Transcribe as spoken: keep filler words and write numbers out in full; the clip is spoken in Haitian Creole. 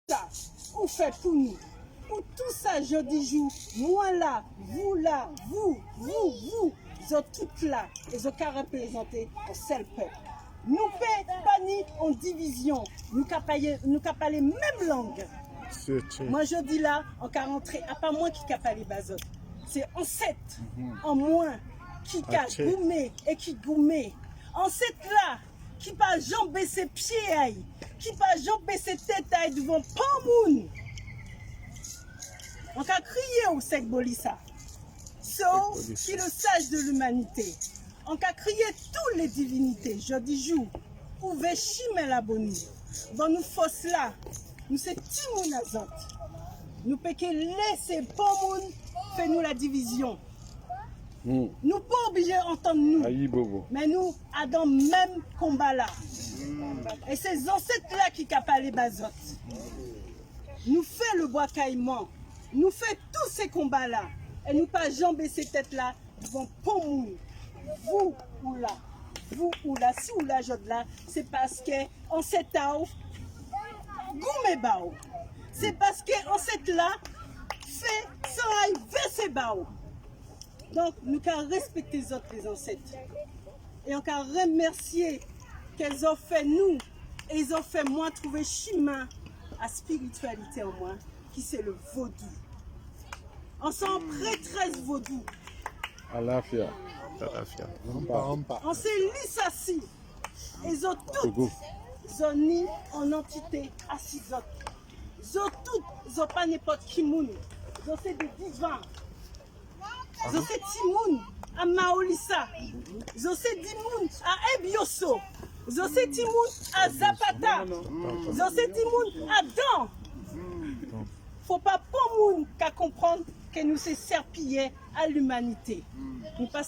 sa ou fè pou nou. Pou tou sa jodi jou, mwen la, vous la, vous, vous, vous, zòt tout la, e zòt ka reprezante yon sèl pèp. Nou pe pa ni yon divizyon, nou ka pale, nou ka pale menm lang. Mwen jodi la, an ka rantre, a pa mwen ki ka pale ba zòt. Se ansèt an mwen ki ka goumen e ki goumen. Ansèt la ki pa janm bese pye a'y, ki pa janm bese tèt a'y douvan pon moun. An ka kriye w, Sèk Bolisa. Sè w ki le saj de limanite. An ka kriye tou le divinite. Jodi jou, ouvè chimen la boni. Ban nou fòs la. Nou se timoun a zòt. Nou peke lese pon moun fè nou la divizyon. Nou pa oblije antann nou. Men nou adan menm konba la. E se zansèt la ki ka pale ba zòt. Nou fè le bwa kayiman. Nou fè tou se konba la. E nou pa janm bese tèt la douvan pon moun. Vous ou la. Vous ou la. Si ou la jòd la, se paske ansèt a w goumen ba w. Se paske ansèt la fè san a'y vèse ba w. Donk, nou ka respekte zòt, les ancêtres. E an ka remèsye ke zòt fè nou e zòt fè mwen twouve chimen a spirityalite an mwen, ki se le vodou. An se yon prètrès vodou. Alafya. Alafya. An se lisasi. E zòt tout, zòt ni an antite asi zòt. Zòt tout, zòt pa nenpòt ki moun. Zòt se de divan. Zòt se timoun a Maolisa. Zòt se timoun a Ebioso. Zòt se timoun a Zapata. Zòt se timoun a Dan. Fò pa pon moun ka konprann ke nou se sèpiyè a limanite. Nou pa